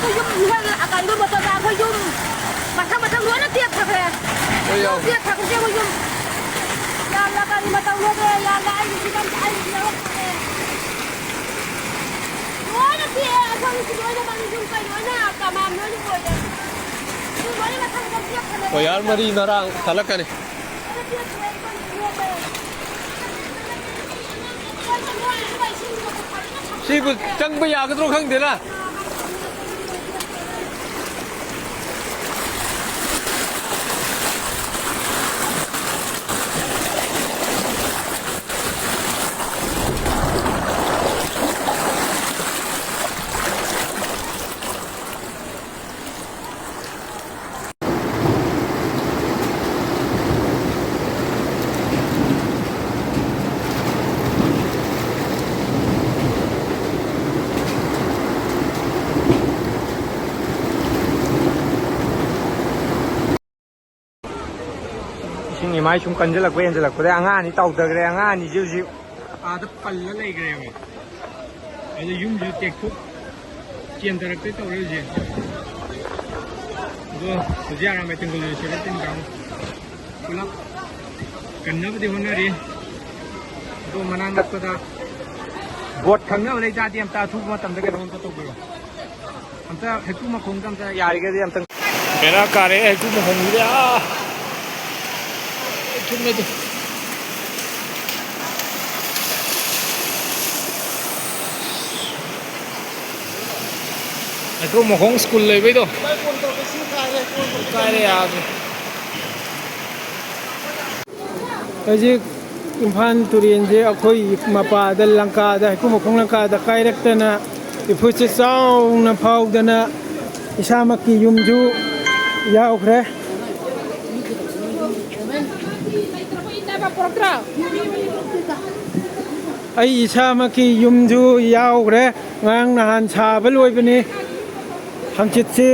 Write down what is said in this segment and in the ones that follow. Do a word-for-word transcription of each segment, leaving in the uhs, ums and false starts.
ꯑꯩꯈꯣꯏ ꯌꯨꯝ, ꯀꯩꯅꯣ, ꯃꯇꯝꯗ ꯑꯩꯈꯣꯏ ꯌꯨꯝ ꯃꯊꯪ ꯃꯊꯪ ꯂꯣꯏꯅ ꯇꯦꯛꯊꯈ꯭ꯔꯦ꯫ ꯍꯣꯏ, ꯌꯥꯎ꯫ ꯂꯣꯏ ꯇꯦꯛꯊꯈ꯭ꯔꯦ ꯑꯩꯈꯣꯏ ꯌꯨꯝ꯫ ꯌꯥꯝꯅ ꯀꯔꯤ ꯃꯇꯧꯅꯣꯗ, ꯌꯥꯝꯅ ꯑꯩꯒꯤ ꯐꯤꯕꯝꯁꯦ ꯑꯩ ꯌꯥꯎꯔꯛꯇ꯭ꯔꯦ꯫ ꯂꯣꯏꯅ ꯇꯦꯛꯑꯦ ꯑꯩꯈꯣꯏꯒꯤꯁꯨ ꯂꯣꯏꯅꯃꯛ ꯌꯨꯝ ꯀꯩ ꯂꯣꯏꯅ ꯀꯃꯥꯟ ꯂꯣꯏꯅ ꯑꯣꯏꯔꯦ꯫ ꯌꯨꯝ ꯂꯣꯏꯅ ꯃꯊꯪ ꯃꯊꯪ ꯇꯦꯛꯊꯈ꯭ꯔꯦ꯫ ꯋꯥꯌꯥꯔ ꯃꯔꯤ ꯃꯔꯥꯡ ꯊꯠꯂꯛꯀꯅꯤ꯫ ꯂꯣꯏꯅ ꯇꯦꯛꯈ꯭ꯔꯦ ꯑꯩꯈꯣꯏ ꯌꯨꯝ ꯂꯣꯏꯅ꯫ ꯁꯤꯕꯨ ꯆꯪꯕ ꯌꯥꯒꯗ꯭ꯔꯣ ꯈꯪꯗꯦꯅ꯫ ꯏꯁꯤꯡ ꯏꯃꯥꯏ ꯁꯨꯝ ꯀꯟꯁꯤꯜꯂꯛꯄ ꯍꯦꯟꯖꯜꯂꯛꯄꯗꯩ ꯑꯉꯥꯡ ꯑꯅꯤ ꯇꯥꯎꯊꯈ꯭ꯔꯦ꯫ ꯑꯉꯥꯡ ꯑꯅꯤꯁꯤ ꯍꯧꯖꯤꯛ ꯑꯥꯗ ꯄꯜꯂ ꯂꯩꯈ꯭ꯔꯦꯕ꯫ ꯑꯗꯨ ꯌꯨꯝꯁꯨ ꯇꯦꯛꯊꯣꯛ ꯆꯦꯟꯊꯔꯛꯇꯣꯏ ꯇꯧꯔꯦ ꯍꯧꯖꯤꯛ꯫ ꯑꯗꯣ ꯍꯧꯖꯤꯛ ꯑꯔꯥꯝꯕꯥꯏ ꯇꯦꯡꯒꯣꯜ ꯁꯦꯔꯦ ꯇꯤꯟ ꯀꯥꯡ ꯄꯨꯂꯞ ꯀꯟꯅꯕꯗꯤ ꯍꯣꯠꯅꯔꯤ꯫ ꯑꯗꯣ ꯃꯅꯥꯛ ꯅꯛꯄꯗ ꯕꯣꯠ ꯈꯪꯅꯕ ꯂꯩ ꯇꯥꯔꯗꯤ ꯑꯝꯇ ꯑꯊꯨꯕ ꯃꯇꯝꯗ ꯀꯩꯅꯣ ꯑꯝꯇ ꯇꯧꯕꯤꯔꯣ꯫ ꯑꯝꯇ ꯍꯩꯀ꯭ꯔꯨ ꯃꯈꯣꯡꯗ ꯑꯝꯇ ꯌꯥꯔꯤꯒꯩꯗꯤ ꯑꯝꯇꯪ꯫ ꯕꯦꯔꯥ ꯀꯥꯔꯦ ꯍꯩꯀ꯭ꯔꯨ ꯃꯈꯣꯡꯁꯤꯗꯤ꯫ ꯑꯥ! ꯆꯨꯝꯃꯦ ꯑꯗꯨ꯫ ꯍꯩꯀ꯭ꯔꯨ ꯃꯈꯣꯡ ꯁ꯭ꯀꯨꯜ ꯂꯩꯕꯩꯗꯣ꯫ ꯀꯥꯏꯔꯦ ꯌꯥꯗ꯭ꯔꯦ꯫ ꯍꯧꯖꯤꯛ ꯏꯝꯐꯥꯜ ꯇꯨꯔꯦꯟꯁꯦ ꯑꯩꯈꯣꯏ ꯃꯄꯥꯗ ꯂꯪꯀꯥꯗ, ꯍꯩꯀ꯭ꯔꯨ ꯃꯈꯣꯡ ꯂꯪꯀꯥꯗ ꯀꯥꯏꯔꯛꯇꯅ ꯏꯐꯨꯠꯁꯦ ꯆꯥꯎꯅ ꯐꯥꯎꯗꯅ ꯏꯁꯥꯃꯛꯀꯤ ꯌꯨꯝꯁꯨ ꯌꯥꯎꯈ꯭ꯔꯦ꯫ ꯑꯩ ꯏꯁꯥꯃꯛꯀꯤ ꯌꯨꯝꯁꯨ ꯌꯥꯎꯈ꯭ꯔꯦ꯫ ꯉꯔꯥꯡ ꯅꯍꯥꯟ ꯁꯥꯕ ꯂꯣꯏꯕꯅꯤ꯫ ꯍꯪꯆꯤꯠꯁꯤ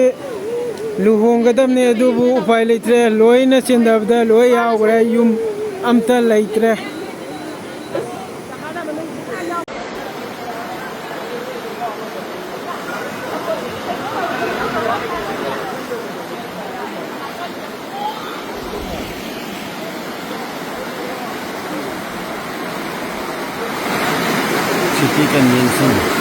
ꯂꯨꯍꯣꯡꯒꯗꯕꯅꯤ, ꯑꯗꯨꯕꯨ ꯎꯄꯥꯏ ꯂꯩꯇ꯭ꯔꯦ꯫ ꯂꯣꯏꯅ ꯆꯦꯟꯗꯕꯗ ꯂꯣꯏ ꯌꯥꯎꯈ꯭ꯔꯦ, ꯌꯨꯝ ꯑꯝꯇ ꯂꯩꯇ꯭ꯔꯦ꯫ ꯌꯦꯡꯁꯤ꯫